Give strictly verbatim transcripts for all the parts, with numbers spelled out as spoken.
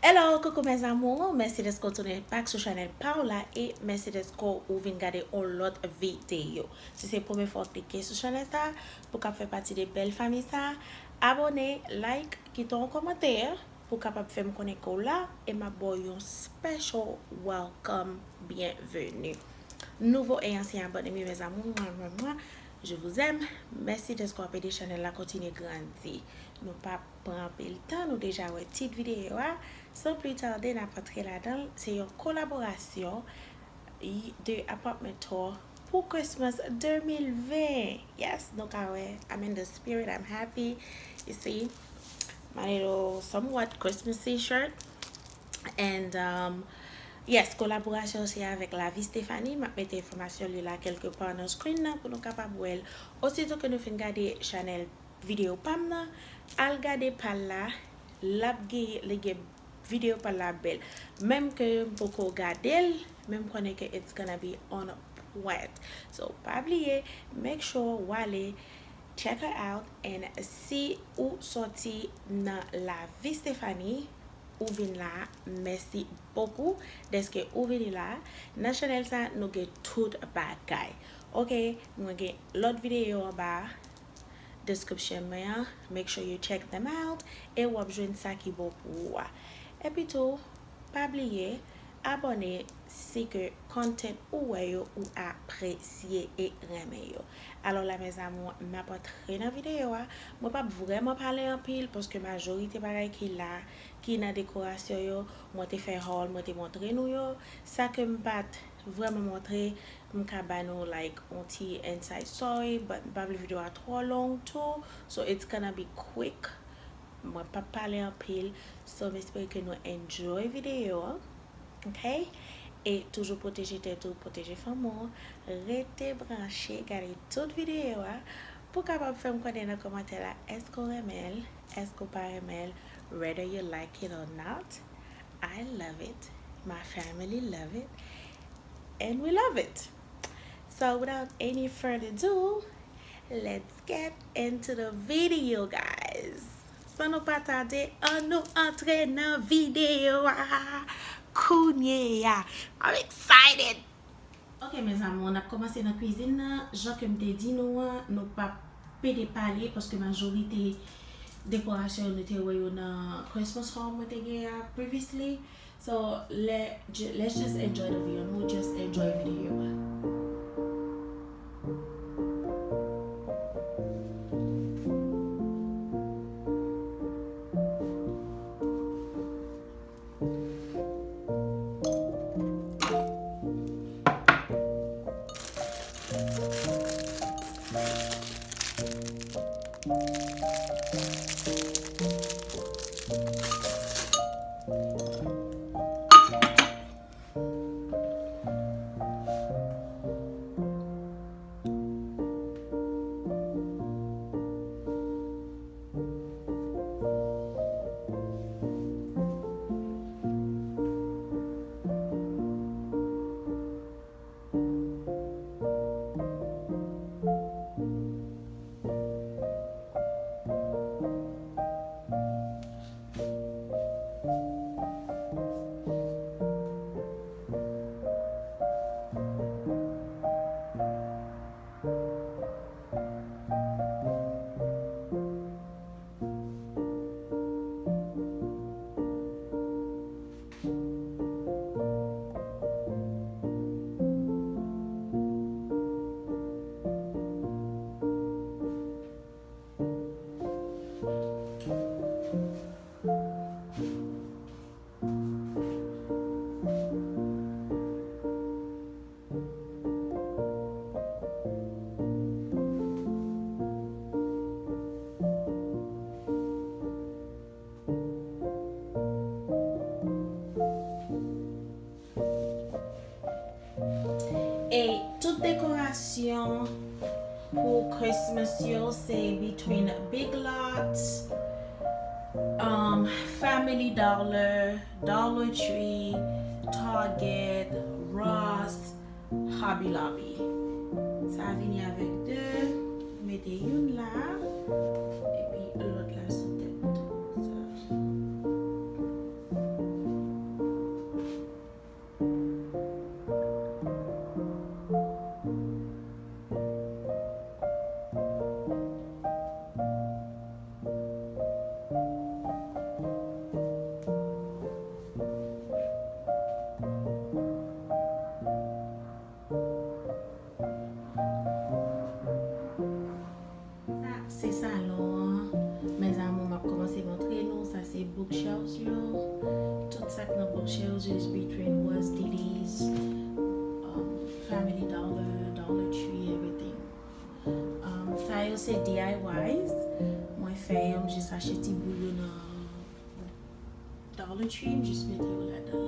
Hello, coucou mes amours, mèsi dèske w tounen back sou chanèl pa w la e mèsi dèske w vin gade yon lòt videyo. Si se premye fwa w klike sou chanèl sa, pou w ka fè pati de bèl fanmi sa, abòne, like, kite yon kòmantè pou w kapab fè m konnen ke w la e m ap ba w yon special welcome, byenveni. Nouvo e ansyen abòne m yo, mes amours, mwa, mwa, mwa, je vous aime. Mèsi dèske w ap ede chanèl la kontinye grandi. Nou pa pran anpil tan, nou deja wè tit videyo a. San pli tande, n ap antre ladan l. Se yon kolaborasyon de Apartment Tour pou Christmas de mil ven. Yes, nou ka wè, I'm in the spirit, I'm happy. You see, my little somewhat Christmassy shirt. And, um, yes, kolaborasyon se avèk Lavi Stephanie. M ap mete enfòmasyon li la kèlke pa nan screen nan pou nou kapab wè l. Osito ke nou fin gade chanèl videyo pa m nan, al gade pa l la, l ap gen, li gen videyo pa l la bèl. Menm ke m poko gade l, men m konnen ke it's gonna be on point. So, pa bliye, make sure w ale check her out, and si ou sòti nan Lavi Stephanie, ou vin la, mèsi bokou dèske ou vini la. Nan chanèl sa, nou gen tout bagay. Ok, mwen gen lòt videyo anba description mwen an. Make sure you check them out. E w ap jwenn sa ki bon pou ou a. Epi tou, pa bliye, abòne si ke content ou wè yo, ou apresye e renmen yo. Alò la, mes amours, m ap antre nan videyo a. Mwen p ap vrèman pale anpil, paske majorite bagay ki la, ki nan dekorasyon yo, mwen te fè haul, mwen te montre nou yo. Sa ke m pa t vrèman montre, m ka ba nou, like, yon ti inside story, but m pa vle videyo a twò long tou, so it's gonna be quick. Mwen p ap pale anpil, so m espere ke nou enjoy videyo a, ok? E toujou pwoteje tèt ou, pwoteje fanmi w. Rete branche, gade tout videyo a, pou w kapab fè m konnen nan kòmantè la, èske w renmen l, èske w pa renmen l, whether you like it or not. I love it. My family love it. And we love it. So without any further ado, let's get into the video, guys. San nou pa tade, an nou antre nan videyo a kounye a. I'm excited. Ok, mes amours, n ap kòmanse nan kwizin nan. Jan ke m te di nou an, nou p ap pede pale, paske majorite dekorasyon yo nou te wè yo nan Christmas haul mwen te gen a previously. So, let, ju- let's just enjoy the view. Nou just enjoy videyo a. E tout dekorasyon pou Christmas yo se between Big Lots, um, Family Dollar, Dollar Tree, Target, Ross, Hobby Lobby. Sa vini avèk de, mete youn la, epi lòt la sou tèt. Sa. Tout sa k nan pòch yo, just between was Diddy's, um, Family Dollar, Dollar Tree, everything. Um, sa yo se D I Ys. Mwen fè yo, m jis achte ti boul yo nan Dollar Tree, m jis mete yo ladan.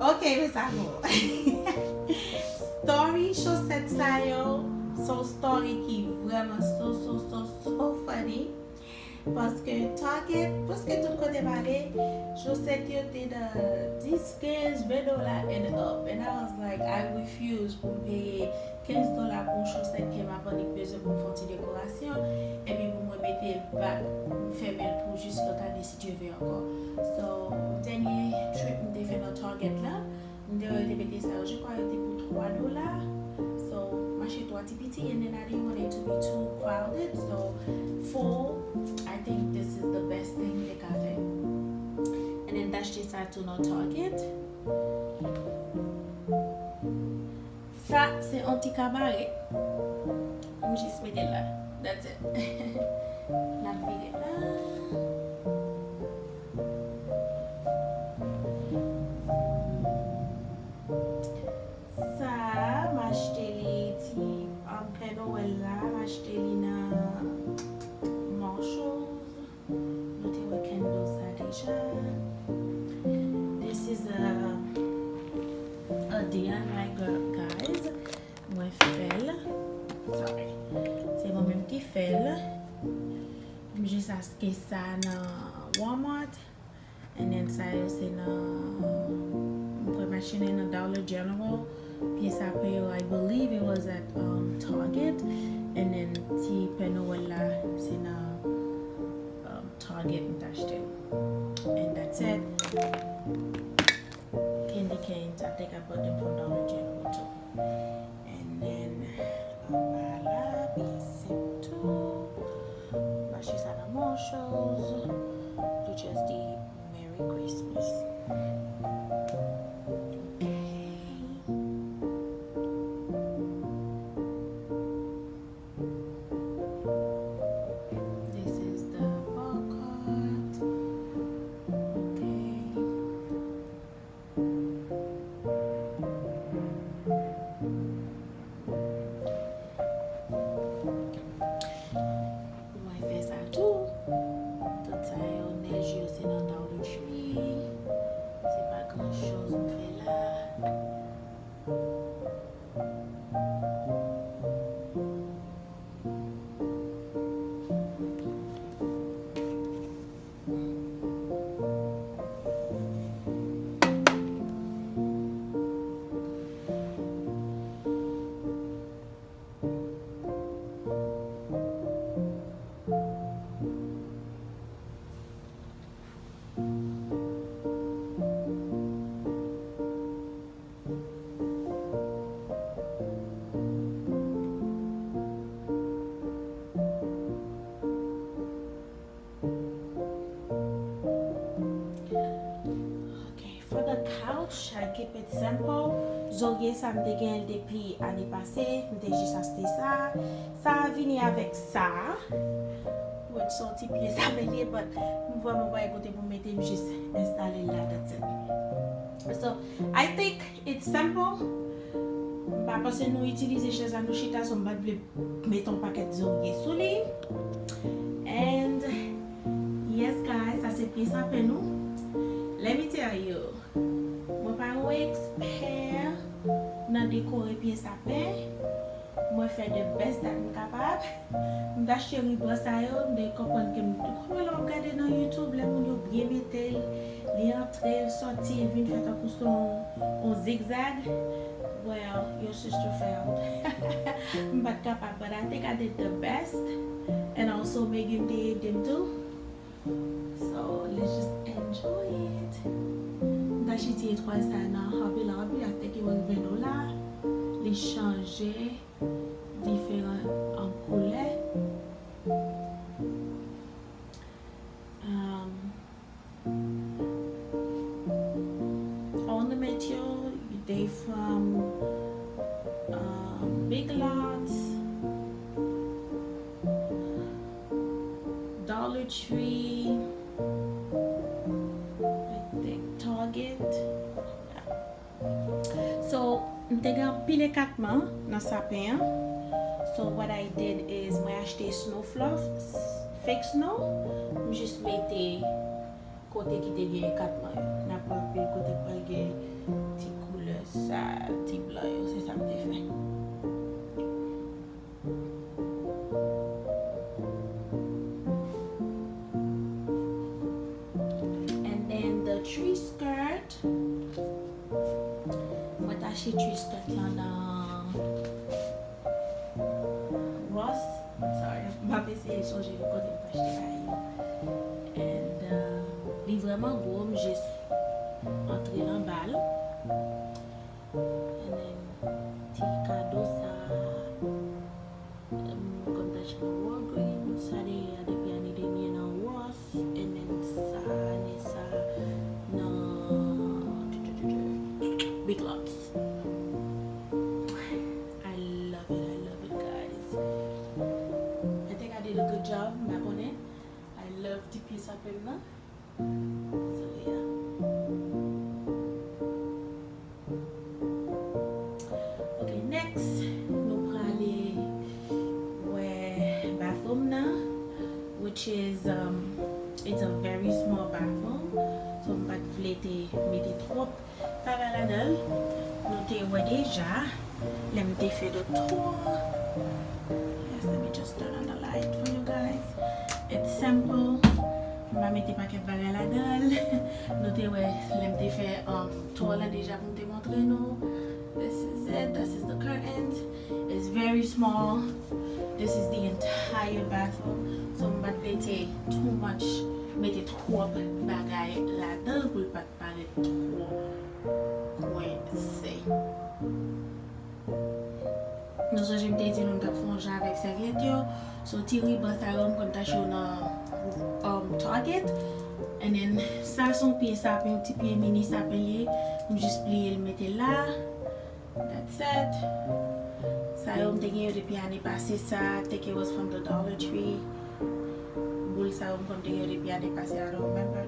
Ok, mes amours. Story chosèt sa yo, se yon story ki vrèman so, so, so, so funny. Paske Target, paske tout kote m ale, chosèt yo te nan dis, kenz, ven dola and up. And I was like, I refuse pou m peye kenz dola pou yon chosèt ke m ap annik bezwen pou m fè yon ti dekorasyon, epi pou mwen mete l back, pou m fèmen l pou jis lòt ane si Dye vle ankò. So, dènye trip m te fè nan Target la, m te wè yo te mete sa yo, je crois yo te pou twa dola. So, m achte twa ti piti, and then I didn't want it to be too crowded, so full, I think this is the best thing m te ka fè. And then m t achte sa tou nan Target. Sa, se yon ti kabare. M jis mete l la. That's it. N ap vire la. Sa, m achte li ti, um, Pè Nowèl la, m achte li nan Marshalls. Nou te wè candle sa deja. This is a, a D I Y, gu-, guys. Mwen fè l. Sorry. Se mwen menm ki fè l. M jis achte sa nan Walmart. And then sa yo se nan, m kwè m achte nan Dollar General. Pyès apre yo, I believe it was at, um, Target. And then ti Pè Nowèl la, se nan, um, Target m t achte l. And that's it. Candy canes, I think I bought them from Dollar General too. And then, anba la, byen senp tou. M achte sa nan Marshalls. Pou just di Merry Christmas. Okay. This is the ball card. Okay. Mwen fè sa tou. Tout sa yo, nèj yo, se nan Dollar Tree. Se pa gran choz m fè la. Keep it simple. Zorye sa m te gen l depi ane pase, m te jis achte sa. Sa a vini avèk sa. Mwen soti pye sa benyen, but m vrèman pa gen kote pou m mete, m jis enstale l la, that's it. So, I think it's simple. M pa panse nou itilize chèz la, nou chita, so m pa t vle mete yon pakèt zorye sou li. And yes, guys, sa se pye sapen nou. Let me tell you, mwen pa yon ekspè nan dekore pye sapen. Mwen fè the best that m kapab. M t achte riban sa yo, m te konprann ke m, konprann lè w ap gade nan YouTube, lè moun yo byen mete l, li antre, l soti, l vin fè tankou se yon, yon zigzag. Well, your sister failed. M pa t kapab, but I think I did the best. And also, Megan te ede m tou. So, let's just enjoy it. M ta chitye etwal sa nan Hobby Lobby, I think it was ven dola. Li chanje diferan, um, koulè. Um, ornament yo, they from, um, Big Lots, Dollar Tree, I think Target. So, m te gen anpil ekatman nan sapen an. So, what I did is, mwen achte snow fluff, s- fake snow, m jis mete kote ki te gen ekatman yo. N ap wè anpil kote k pral gen ti koulè sa, ti blan yo, se sa m te fè. And then the tree skirt. Mwen t achte tree skirt lan nan Ross. Sorry, m ap eseye sonje kote m t achte bagay yo. And, uh, li vrèman gwo, m jis antre l anba l. And then, ti kado sa, um, kòm m t achte nan Walgreens, sa dèyè a depi ane dènye nan Ross, and then sa, ane sa, nan Big Lots. I love it, I love it, guys. I think I did a good job, m pa konnen. I love ti pye sapen m nan. So, yeah. Ok, next, nou prale wè bathroom nan, which is, um, it's a very small bathroom. So, m pa t vle te mete twòp bagay ladan l. Nou te wè deja, lè m te fè the tour. Yes, let me just turn on the light for you guys. It's simple. M pa mete pakèt bagay ladan l. Nou te wè, lè m te fè, um, tour la deja pou m te montre nou. This is it. This is the curtains. It's very small. This is the entire bathroom. So, m pa t mete too much, mete twòp bagay ladan l pou l pa t parèt twò kwense. Nou sonje m te di nou m t ap fè yon jan avèk sèvyèt yo. So, ti riban sa yo, m konn t achte yo nan, um, Target. And then, sa se yon pye sapen, yon ti pye mini sapen li ye. M jis pliye l, mete l la. That's it. Sa yo, m te gen yo depi ane pase sa. I think it was from the Dollar Tree. Boul sa yo, m konn te gen yo depi ane pase, I don't remember.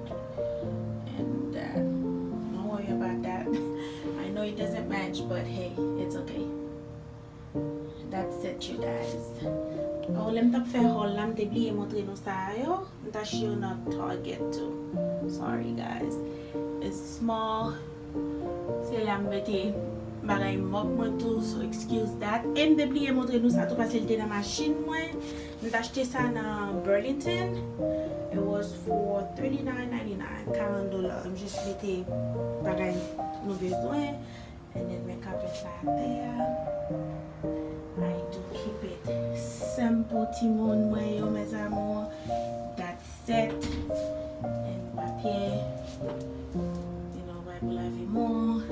And, uh, don't worry about that. I know it doesn't match, but hey, it's okay. That's it, you guys. Oh, lè m t ap fè haul la, m te bliye montre nou sa yo. M t achte yo nan Target too. Sorry, guys. It's small. Se la m mete bagay mòp mwen tou, so excuse that. E m te bliye montre nou sa tou, paske l te nan machin mwen. M t achte sa nan Burlington. It was for thirty-nine ninety-nine, karant dola. M jis mete bagay nou bezwen. And then men kapèt la atè a. I do keep it simple, timoun mwen yo, mes amours. That's it. And papye, you know, bagay pou lave mwen.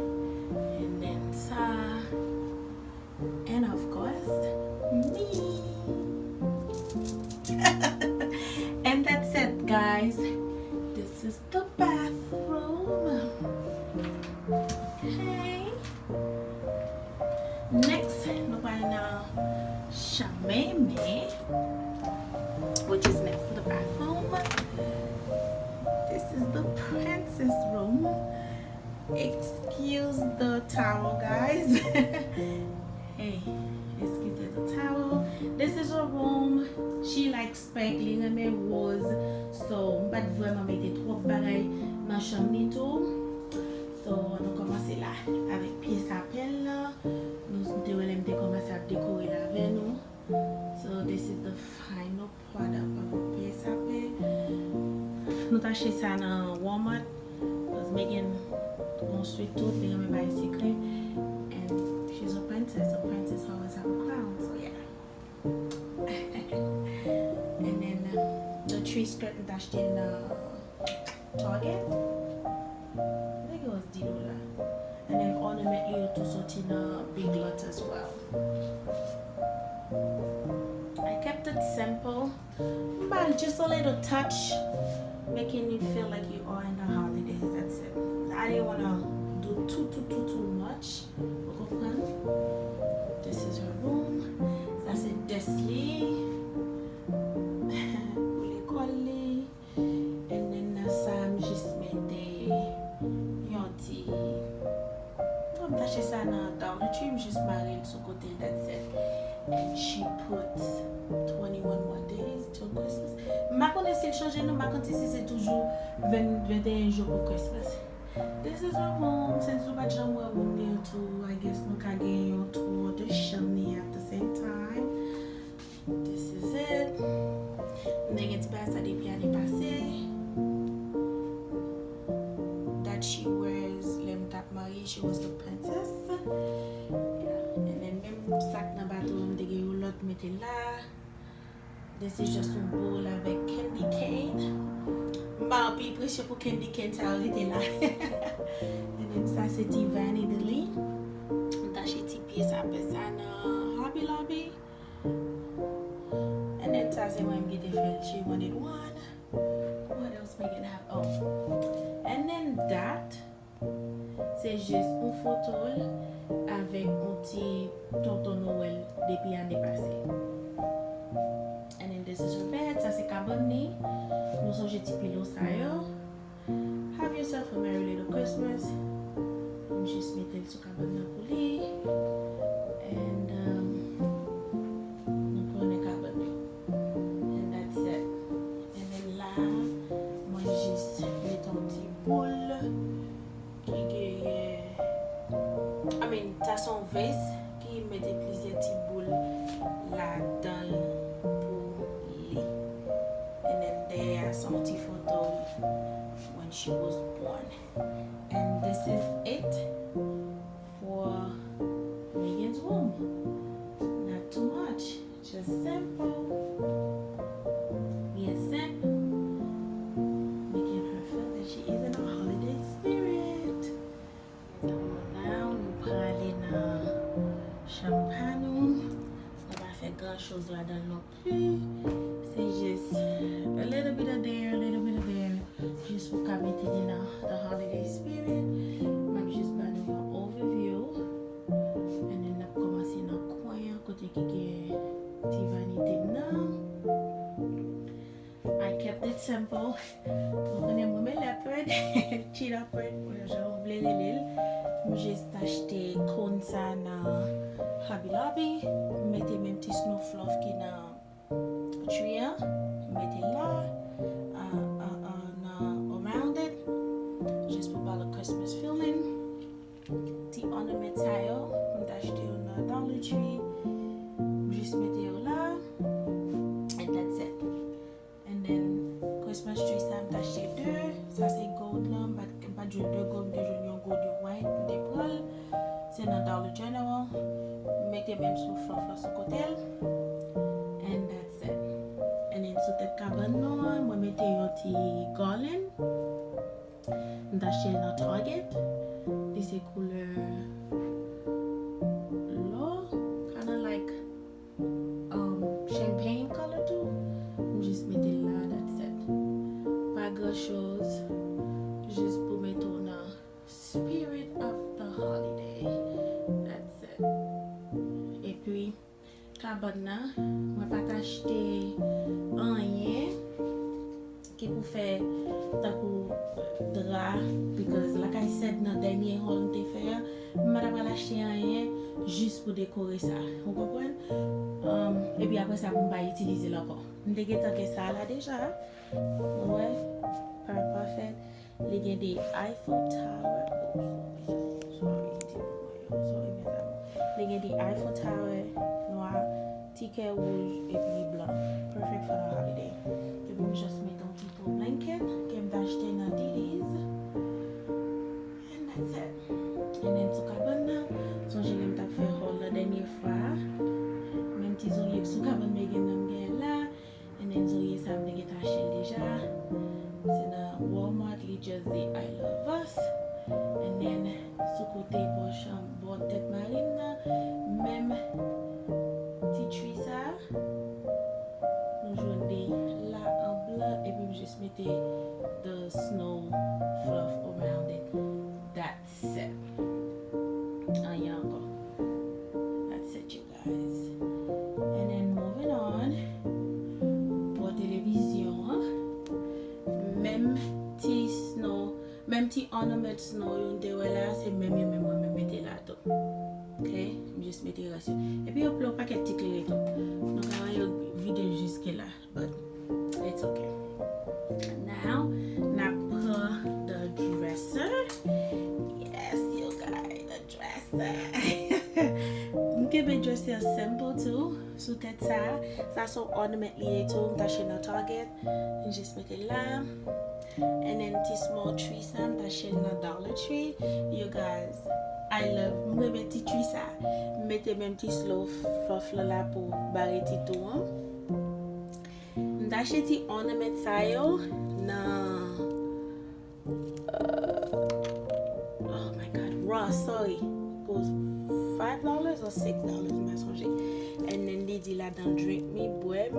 And then sa. And of course, me. And that's it, guys. This is the bathroom. Hey. Meme, which is next to the bathroom. This is the princess room. Excuse the towel, guys. Hey, excuse the towel. This is her room. She likes pink, li renmen rose. So, m pa t vrèman mete twòp bagay nan chanm li tou. So, nou kòmanse la avèk pye sapen l la. Nou te wè lè m te kòmanse ap dekore l avè nou. So, this is the final product of our pye sapen. Nou t achte sa nan Walmart. Cause Megan gon sweet tooth, li renmen bay sekrè. And she's a princess. A princess always have a crown. So, yeah. And then, uh, the tree skirt m t achte nan Target. I think it was di dola. And then ornament li yo tou soti nan Big Lots as well. I kept it simple. But just a little touch, making you feel like you are in the holidays. That's it. I didn't want to do too, too, too, too much. Ou konprann? This is her room. Sa se desk li. Pou lekòl li. And then nan sa, m jis mete yon ti, non, m t achte sa nan Dollar Tree, m jis mare l sou kote l, that's it. And she put twenty-one more days till Christmas. M pa konnen si l chanje non, m pa konn si se toujou ven, venteyen jou pou Christmas. This is her room, since nou pa t janm wè room li an tou, I guess nou ka gen yon tour de chanm li at the same time. This is it. M te gen ti bagay sa depi ane pase. That she wears, lè m t ap marye, she was the princess. Yeah. And then menm sak nan bato, m te gen yon lòt mete la. This is just a bowl avèk candy cane. M ba anpil presyon pou candy cane sa yo rete la. And then sa se ti vanity li. M t achte ti pye sapen sa nan Hobby Lobby. And then sa se mwen ki te fè l, she wanted one. What else we can have? Oh. And then that, se jis yon foto l avèk yon ti tonton Nwèl depi ane pase. And then this is her bed. Sa se kabann li. Nou sonje ti pilo sa yo. Have yourself a merry little Christmas. M jis mete l sou kabann nan pou li. And, um, nou konnen kabann yo. And that's it. And then la, mwen jis mete yon ti boul ki genyen, I mean, sa se yon vès ki mete plizyè ti boul ladan l pou li. And then dèyè a se yon ti foto when she was born. And this is it for Megan's room. Not too much. Just simple. Byen senp. Making her feel that she is in a holiday spirit. Now, nou prale nan chanm pa nou. Nou pa fè gran choz ladan l non plis. Se jis a little bit of there, a little bit of there. Jis pou ka mete li nan the holiday spirit. M ap jis ba nou yon overview. And then n ap kòmanse nan kwen an kote ki gen ti vanite m nan. I kept it simple. Nou konnen mwen, men leopard, chi leopard, jan w vle rele l. M jis achte cone sa nan Hobby Lobby. M mete menm ti snow fluff ki nan tree an. M mete l la, uh, uh, uh, nan around it. Jis pou ba l Christmas feeling. Ti ornament sa yo, m t achte yo nan Dollar Tree. M jis mete yo la. And that's it. And then, Christmas tree sa, m t achte de. Sa se gold lan, m pa t, m pa t jwenn de gold, m te jwenn yon gold, yon white, m te pran l. Se nan Dollar General. M mete menm sou fluff la sou kote l. And that's it. And then, sou tèt kabann nou an, mwen mete yon ti garland. M t achte l nan Target. Li se koulè lò, kinda like, um, champagne color too. M jis mete l la, that's it. Pa gran choz, jis pou mete w nan spirit of the holiday. That's it. Epi, kabann nan, Nan dènye haul m te fè a, m pa ta pral achte anyen jis pou dekore sa. Ou konprann? Um, epi apre sa, pou m pa itilize l ankò. M te gentan gen sa la deja. Ou wè? Pa, pa fèt. Li gen de Eiffel Tower. Oh, sorry, sorry, sorry, mes amours. Li gen de Eiffel Tower nwa, tikè wouj, epi blan. Perfect for the holiday. Epi m just mete yon ti throw blanket ke m t achte nan Didis. And that's it. And then sou kabann nan, sonje lè m t ap fè haul la dènye fwa. Menm ti zorye k sou kabann Megan nan m gen la. And then zorye sa m te gentan achte l deja. Se nan Walmart, li just di I love us. And then sou kote bò chanm, bò tèt mari m nan, menm ti tree sa, nou jwenn li la an blan, epi m jis mete the snow fluff around it. That's it. Anyen ankò. That's it, you guys. And then moving on. Bò televizyon an. Menm ti snow, menm ti ornament snow yo n te wè la, se menm yo menm mwen menm mete la tou. Ok? M jis mete rès yo. Epi yo plen yon pakèt ti klere tou. Nou ka wè yo vide jiske la. But it's okay. Now, n ap pran the dresser. Yes, you guys, the dresser. M kenbe dresser simple too. Sou tèt sa, sa se yon ornament li ye tou. M t achte nan Target. M jis mete l la. And then ti small tree sa, m t achte l nan Dollar Tree. You guys, I love, m renmen ti tree sa. M mete menm ti snow fluff la la pou bare ti tou an. M t achte ti ornament sa yo nan, uh, oh my God, Ross, sorry. Pou five dollars or six dollars, m pa sonje. And then li di ladan drink me, bwè m.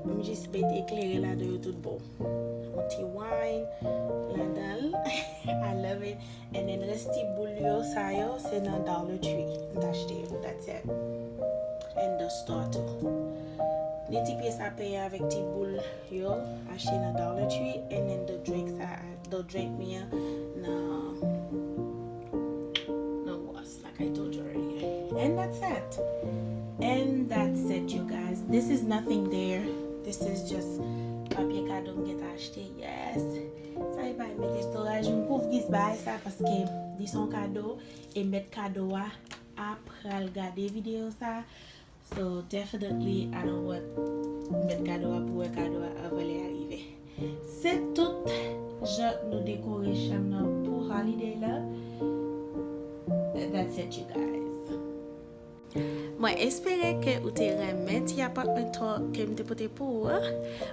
M jis mete klere ladan yo tout bon. Yon ti wine ladan l. I love it. And then rès ti boul yo, sa yo, se nan Dollar Tree m t achte yo. That's it. And the store too. Ni ti pyès a peye avèk ti boul yo, achte nan Dollar Tree. And then the drink sa, the drink me an nan, nan Ross, like I told you earlier. And that's it. And that's it, you guys. This is nothing there. This is just papye kado m gentan achte. Yes. Sa e bay mete storage, m kouvri bagay sa paske li se yon kado e mèt kado a ap pral gade videyo sa. So definitely I don't want mèt kado a pou wè kado a avan lè a rive. Se tout jan nou dekore chanm nan pou holiday la. That's it, you guys. Mwen espere ke ou te renmen ti apartment tour ke m te pote pou ou an.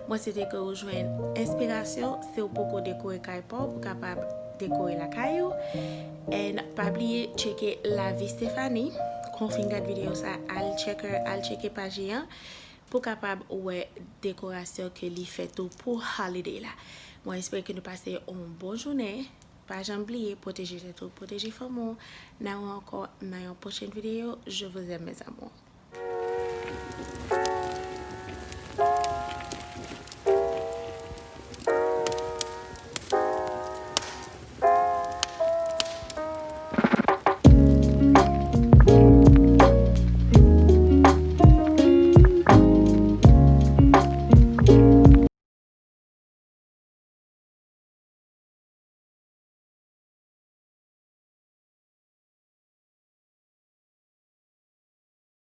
Mwen swete ke ou jwenn enspirasyon si w poko dekore kay pa w, pou kapab dekore lakay ou. And pa bliye tcheke Lavi Stephanie. Kon w fin gad videyo sa, al check her, al tcheke paj li an pou kapab wè dekorasyon ke li fè tou pou holiday la. Mwen espere ke nou pase yon bon jounen. Pa janm bliye pwoteje tèt ou, pwoteje fanmi w. N a wè ankò nan yon pwochèn videyo. Je vous aime, mes amours.